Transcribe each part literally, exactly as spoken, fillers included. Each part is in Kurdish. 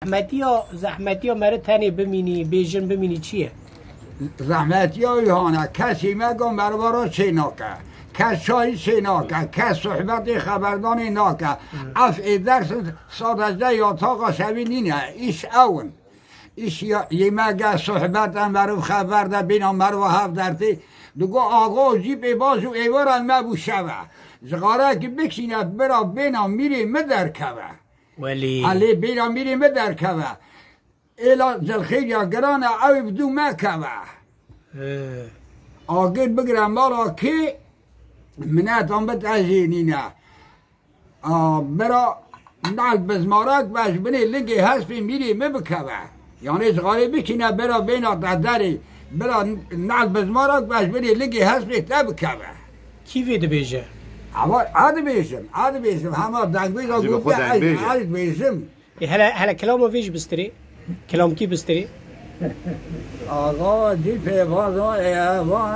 Zehmetiya, zehmetiya meri tenê bimînî, bêjin bimînî çi ye? Zehmetiya wî hane, kesî me go meriva re çê nake. Kes çayî çê nake, kes sohbetê xeberdanê nake. Ev ê ders sadece yataxa şevî nîne, îş ew in. Îş ya, yê me ge sohbet e, meriv xeber de, bêna meriva hev dertê. Digo axa û jî pê baş û êvara me bû şeve. Ji xarekî bikşîne bira bêna mîrê mi derkeve. Welî. Elê bêna mîrê mi derkeve. Êla cilxêriya giran e, ew ê bi dû me keve. He. Agir bigire mala kê, minetan bit ez jê nîne. A, bira nal bizmarek be ji binê lingê hespê mîrê mi bikeve. Yanê ji xalê bikîne bira bêna te derê. Bira nal bizmarek be ji binê lingê hespê te bikeve. Kî vê dibêje? Ama ez dibêjim, ez dibêjim. Hema dengbêja Hacı be gotiye, xwe ez, dengbêje. Ez dibêjim. Ê, hele, hele kilama vê jî bistirê. Kilamkî bistirê. Axa dî pê vazo ê van.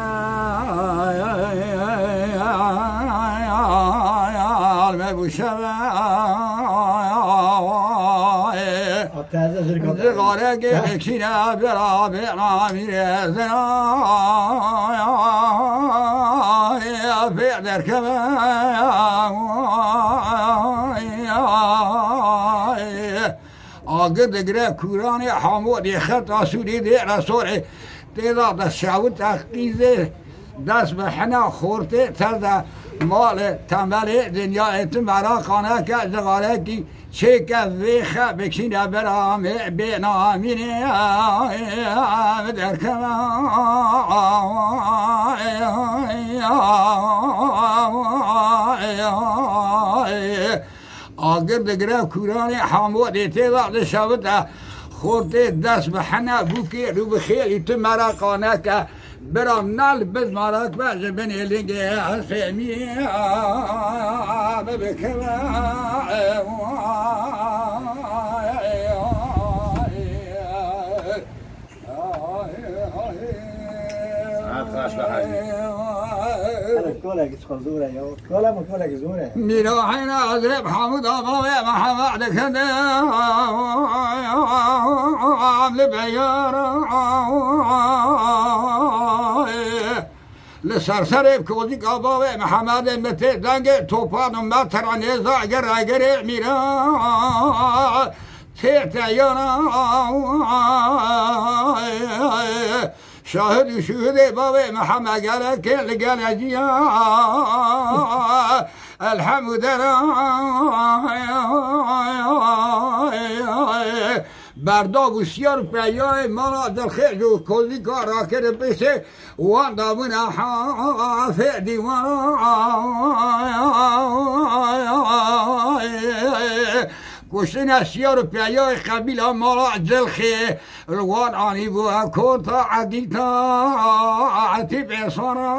Me bu şeve. Taze zirka. Zigare ge ekşine bera bera mire zena. Pê derkeve. Agir digire kûranê hamodê xeta sûrê dê resorê têda de şewite qîzê dest bi hina xortê teze malê temelê dinyayê tu meraqaneke zigarekî çêke vê xe bikşîne beramê bê namînê derkeve Agir digire kûranê hamodê têda dişewite. Xortê dest bi hene bûkê rû bi xêlî tu meraqaneke. Bira nal bizmarek be ji binê lingê hesêmî bibikeve. Kolek zor e ya. Kolek, kolek zor e. Mîra heyna Ezreb Hamud Ava ve Mehema dikende. Amli beyara. Li serserê Kozîka bavê Mihemedê min tê dengê topan û me tira nêza gere gerê mîra tê teyana. Şahid û şuhudê bavê Mihemed gerekê li geleciya elhemdulillah. Berdav û siyar peyayê mala dilxêj û kozîka rakir pêşê wan dabûne hafê dîwana. Kuştine siyar û peyayê qebîla mala dilxê li wan anîbû kota edîta etî pêsana.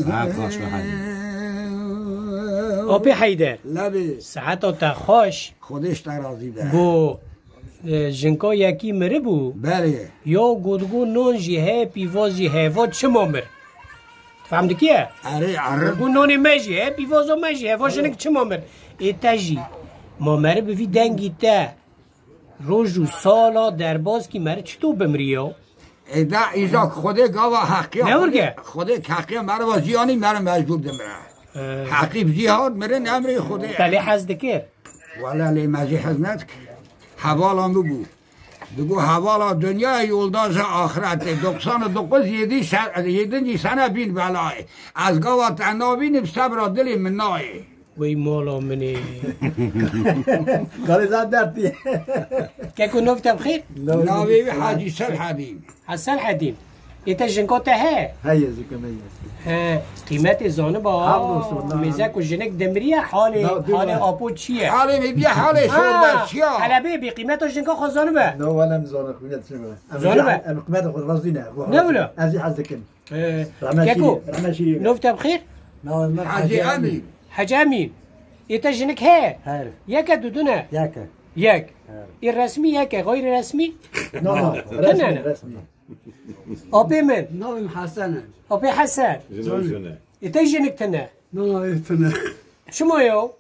Saet xweş be Hecî. Apê Heyder. Lebê. Saeta te xweş. Xwedê ji te razî be. Go, e, jinka yekî miribû. Belê. Ya go digo non jî heye, pîvaz jî heye. Va çima mir? Fehm dikiye? Erê, erê. Go nonê me jî heye, pîvaza me jî heye. Va jinik çima mir? Ê te jî. Ma meriv bi vî dengî te. Roj û sala derbas kî meriv çito bimriyo? Ê da îja ku Xwedê gava heqiya Ne Xwedê, urge? Xwedê ki heqiya meriva jiyanî meriv mecbûr dimire. Ee. Heqî bi cî hat mirin emrê Xwedê. Te lê hez dikir? Wele lê me jî hez nedik. Hevala min bû. Digo hevala dinyayê yoldaşa axretê. Doksan û dokuz yedi se-, yedinci sene bîn belayê. Ez gava te nabînim sebra dilê min nayê. Wey mala min ê. Galê zaf dertî. Keko nov te bi xêr? Navê wî Hacî Selhedîn. Ha Selhedîn. Ê te jinka te he? Heye, jinka me ye. He, qîmetê zaniba. Hamd olsun, Allah'a. Mêze ku jinik dimriye, halê, Na, dur halê lan. Apo çi ye? Halê ne diye, halê Ha, şorbe çi ya? Hele bê, bê qîmeta jinka xwe zanibe. Na, wala em zana qîmet çi be. Em Zanibe. Em qîmeta xwe razî ne. Ne wilo? Ez jî hez dikim. Ee, Rahmet Keko, şîrî, rahmet şîrî. Nov te bi xêr? Navê min Hacî Hacî Emîn. Emîn. Hacî Emîn. Ê te jinik heye? Her. Yek e, du du ne? Yek e. Yek. Her. Ê resmî yek e, xeyrî resmî? No, no. Tine ne? Resmî, resmî. Apê min. Navê min Hesen e. Apê Hesen. Jino jine. Ê te jinik tine? Navê tine. Çima yo?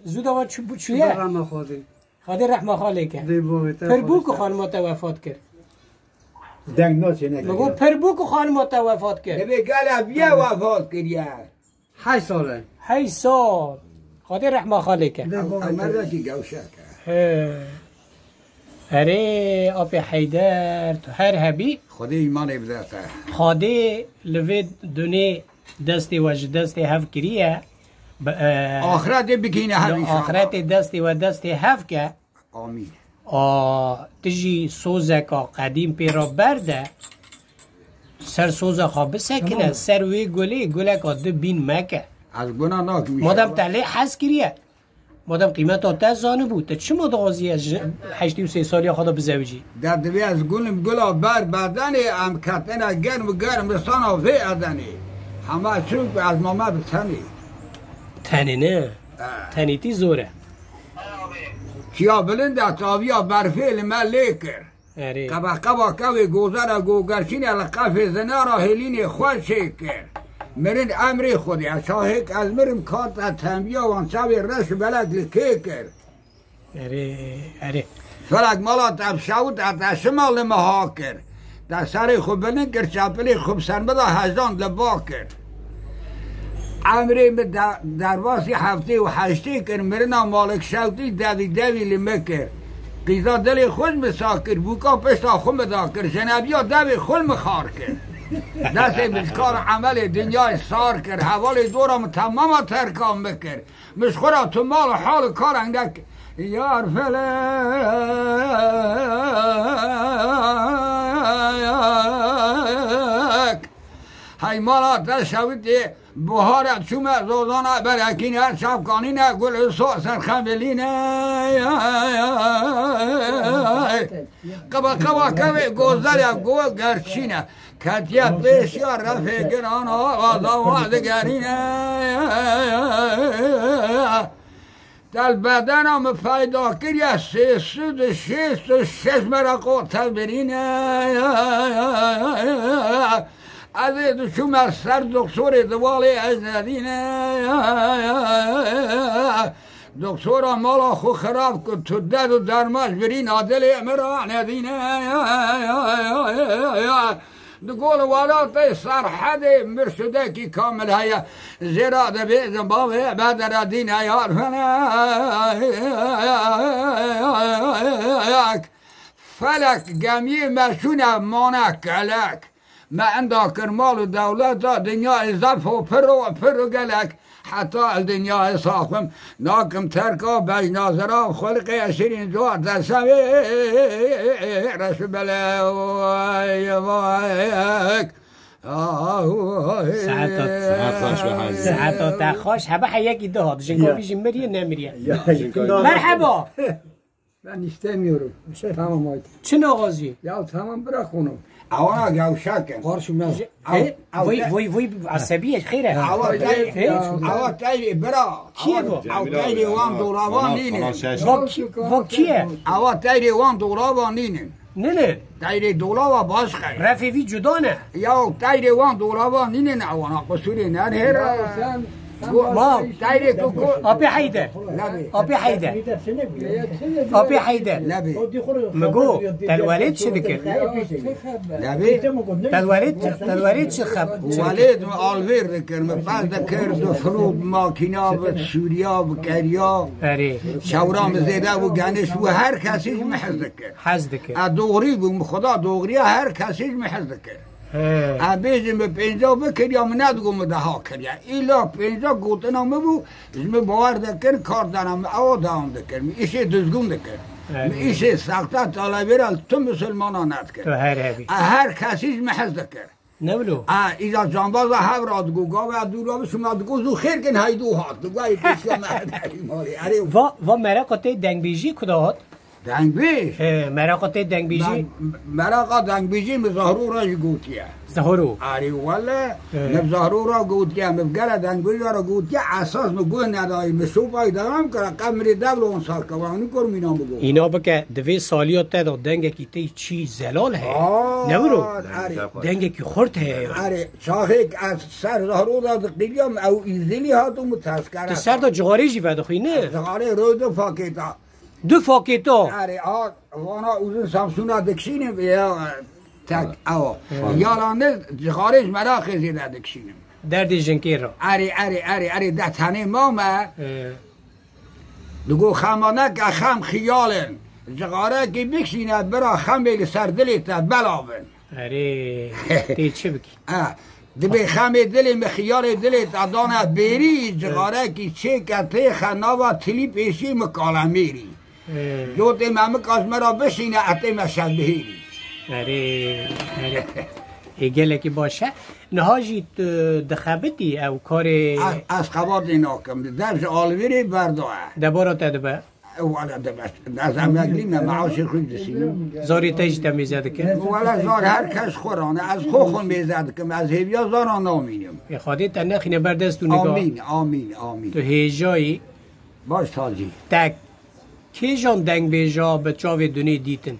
Zû dava çi bû, çi ye? Rehma Xwedê. Xwedê rehma xalê ke. Dê bavê te Pir bû ku xalê te. Xanima te wefat kir. Deng naçê ne. Min got pir bû ku xanima te wefat kir. Dibê gele biye wefat kiriye. Heşt sal e. Heşt sal. Xwedê rehma xalê ke. Dê bavê te. Ew merdekî gewşek e. He. Erê, Apê Heyder, tu her hebî. Xwedê îmanê bide te. Xwedê li vê dunê destê we ji destê hev kiriye. Bi, e, Axretê bikîne hev li înşallah. Axretê destê we destê hev ke. Amîn. A, tu jî sozeka qedîm pê re berde. Ser soza xwe bisekine, Tamam. Ser wê gulê guleka di bîn meke. Ez guna nakim Madem înşallah. Te lê hez kiriye. Madem qîmeta te zanibû, te çima dixwazî ez ji heştê û sê saliya xwe de bizewicî? De divê ez gulim gula ber bedenê, em ketine germ û germistana vê edenê. Hema çûk ez mame bi tenê. Tenê ne? He. Tenêtî zor e. Çiya bilind e, taviya berfê li me lê kir. Erê. Qebeqeba kewê gozere gogerçîne li qefê zinera hêlînê xwe çêkir. Mirin emrê Xwedê ye. Şahêk ez mirim kate tembiya wan çavê reş û belek li kê kir. Erê, erê. Felek mala te bi şewit e te şima li miha kir. Te serê xwe bilind kir, çepilê xwe bi ser min de hejdan li ba kir. Emrê min de-, derbasî heftê û heştê kir, mirina Malik Şewtî devî devî li min kir. Qîza dilê xwe ji min sa kir, bûka pişta xwe min da kir, jenebiya devê xwe li min xar kir. Destê min ji kar û emelê dinyayê sar kir, hevalê dora min temama terka min kir. Min ji xwe re tu mal û hal û kar engek. Yar felek. Hey mala te şewitê, buhara çûme zozana berekîne, çavkanîne, gul û so serxemilîne. Qeba qeba kevê gozerê go gerçîne. Ketiye pêşiya refê giran, avaza wa digerîne. Del bedena min peyda kiriye sê sed û şêst û şeş mereqo tevbirîne. Ez ê diçûme ser doktorê divalê ez nedîne. Doktora mala xwe xirab kir, tu ded û derma ji birîna dilê min ra nedîne. Di gol welatê Serhedê mirşidekî kamil heye. Zêra dibêjin bavê Bedredîn e yar felek. Felek gemiyê me şûne mane kelek. Me enda kir mal û dewleta dinyayê zef û pir û pir û gelek. Heta li dinyayê saxim nakim terka bejna zirav xulqê şirîn cuar de şevê reş bele vay vay. Saeta, Saet xweş be hacî. Saeta te xweş. Hebe heyekî dihat. Jinko Ya. Bî jî miriye nemiriye. Ya, Jinko Merheba. Ben istemiyorum. Tamam haydi. Çi naxwazî? Ya tamam bırak onu. Awana gevşak in. Karşı ben. Ev, Hey, ev vay, te- vay, vay, esebiye, xeyr e. Awa Hey, tey-, hey. Awa teyrê bira. Kiye bu? Awa teyrê wan dolavan nînin. Falan şaş. Va ki-, va kiye? Awa teyrê wan dolavan nînin. Ne ne? Teyrê dolava başka. Refê vî cuda ne? Ya teyrê wan dolavan nînin awana qusurê ne hera. Sen Ma. Teyrê ku ku. Apê Heyder. Lebê. Apê Heyder. Apê Heyder. Lebê. Mi go, te li welêt çi dikir? Lebê. Te li welêt, te li welêt çi xeb-, çi dikir? Welêt mi alvêr dikir, mi pez dikir, difirot, makîna bi, Sûriya bi, keriya. Erê. Çewra mi zêde bû, geniş bû, her kesî ji mi hez dikir. Hez dikir. E, doğrî bû, mi xuda doğriya her kesî ji mi hez dikir. He. Em bêjin min pênca bikiriya, min nedigot min deha kiriye. Îla pênca gotina min bû, ji min bawer dikir, kar dana min ewa dewam dikir. Min îşê dizgûn dikir. He. Min îşê sexte talebêra li tu misilmana nedikir. Tu her hebî. E, her kesî ji min hez dikir. Ne wilo? E, îca cambaza hev ra digot, gava dûra bişima digot, zû xêr kin heydû hat. Digot, ey pêşiya me hederî malê. Erê. Va, va mereqa te dengbêjî ku de hat? Dengbêj? He, meraqa te dengbêjî? Me-, meraqa dengbêjî min Zahro re jî gotiye. Zahro? Erê wele, He. min Zahro re gotiye, min gele dengbêja re gotiye, esas min guh nedayî, min şopayî devam kira, qe min rê dewle wan sar ke, wan nikor mîna min got. Îna bike, di vê saliya te de dengekî te çî zelal heye. Aa, Ne wiro? erê. Dengekî xurt heye ya. Erê, çaxêk ez ser Zahro de diqîliyam, ew îzilî hat û min tezkere Tu ser de cixarê jî vedixwî, ne? Cixarê ro du fakêta. Du fakêta. Erê, a, vana uzun Samsûna dikişînim, ya, tek, Ha. ewa. Ha. Yalan ne, cixarê ji meraqê zêde dikişînim. Derdê jinkê re. Erê, erê, erê, erê, de tenê mame. Ee. Digo xema neke, xem xiyal in. Cixarekî bikişîne, bira xemê li ser dilê te belav in. Erê, tê çi bikî? E, dibê xemê dilê min, xiyalê dilê te dane bêrî, cixarekî çêke têxe nava tilî pêşî min kalemêrî. Ee. Cotê me min ka ji me re bişîne, etê me şevbihêrî. Erê, erê. Ê, gelekî baş e. Niha jî tu dixebitî ew karê Ez, ez xebatê nakim. Dev ji alivêrê berdaye. Debara te dibe? Wala dibe. Ez emeklî me, meaşê xwe jî disînim. Zarê te jî te mêze dikin? Wala zar her kes xwe rane. Ez xwe xwe mêze dikim. Ez hêviya zaran namînim. Ê, Xwedê te nexîne ber dest û niga. Amîn, amîn, amîn. Tu hêjayî. Baş tacî. Te kêjan dengbêja bi çavê dunê dîtin?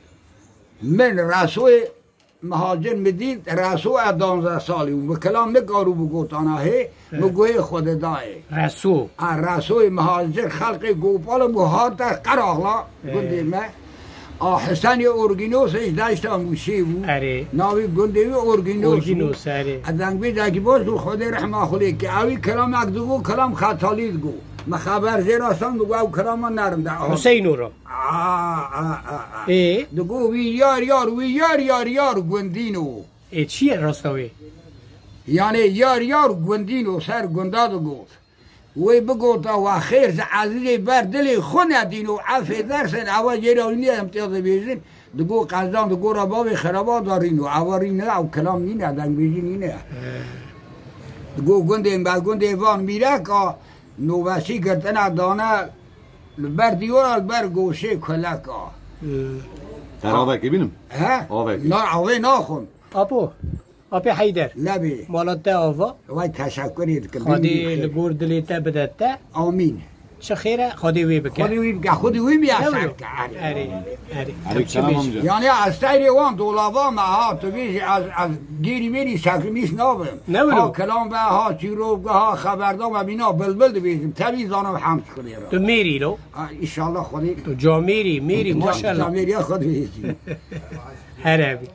Min Resoyê Mihacir min dît, Reso e danzdeh salî û bi kilam nikarû bi gotana hê, He. min guhê xwe didayê. Reso. A Resoyê Mihacir xelqê Gopal bû, hate Qeraxla He. gundê me. A Hisenê Orgînosê ji deşta Mûşê bû. Erê. Navê gundê wî Orgînos bû. Orgînos, erê. E, dengbêjekî baş bû, Xwedê rehma xwe lê ke. Ewî kilamek digo, kilam xetalî digo. Me xeber jê re san digo, ew kilama nerind e. Aha. Huseyno re. A, a, a, a. Ê? Digo wî yar yar, wî yar yar yar gundîno. Ê, çi ye rasta wê? Yanê yar yar gundîno, ser gunda digot. Wê bigota, wa xêr ji ezîzê ber dilê xwe nedîno, efê dersin, ewa jê re niyem tê dibêjin. Digo qezdan, digo re bavê xeraba da rîno, ewa rîne, ew kilam nîne, dengbêjî nîne. He. Digo gundê me, gundê van mîrek a, nobetçî girtine dane, li ber dîwara, li ber goşê kuleka. Ee. Her avekê bînim? He? Avekê. Na, avê naxwim. Apo, Apê Heyder. Nebê. Mala te ava. Vay teşekkürê dikim. Xwedê Bimînin li xêr. gor dilê te bide te. Amîn. Çi xêr e, Xwedê wê bike. Xwedê wî bike, Xwedê wî bîya Ne wilo? ser ke, erê. Erê, erê. Erê, Çi tamam bêjî? amca. Yani ez teyrê wan dolava me ha, tu bêjî ez, ez gêrî mêrî şeklimîş nabim. Ne wilo? Ha kelam be, ha çîrok be, ha xeberda me bîna bilbil dibêjim. Tevî zanim hemd Xwedê re. Tu mêrî lo? Ha, inşallah Xwedê. Tu camêrî, mêrî, Cam-, maşallah. camêriya Xwedê bêjî. Here bî.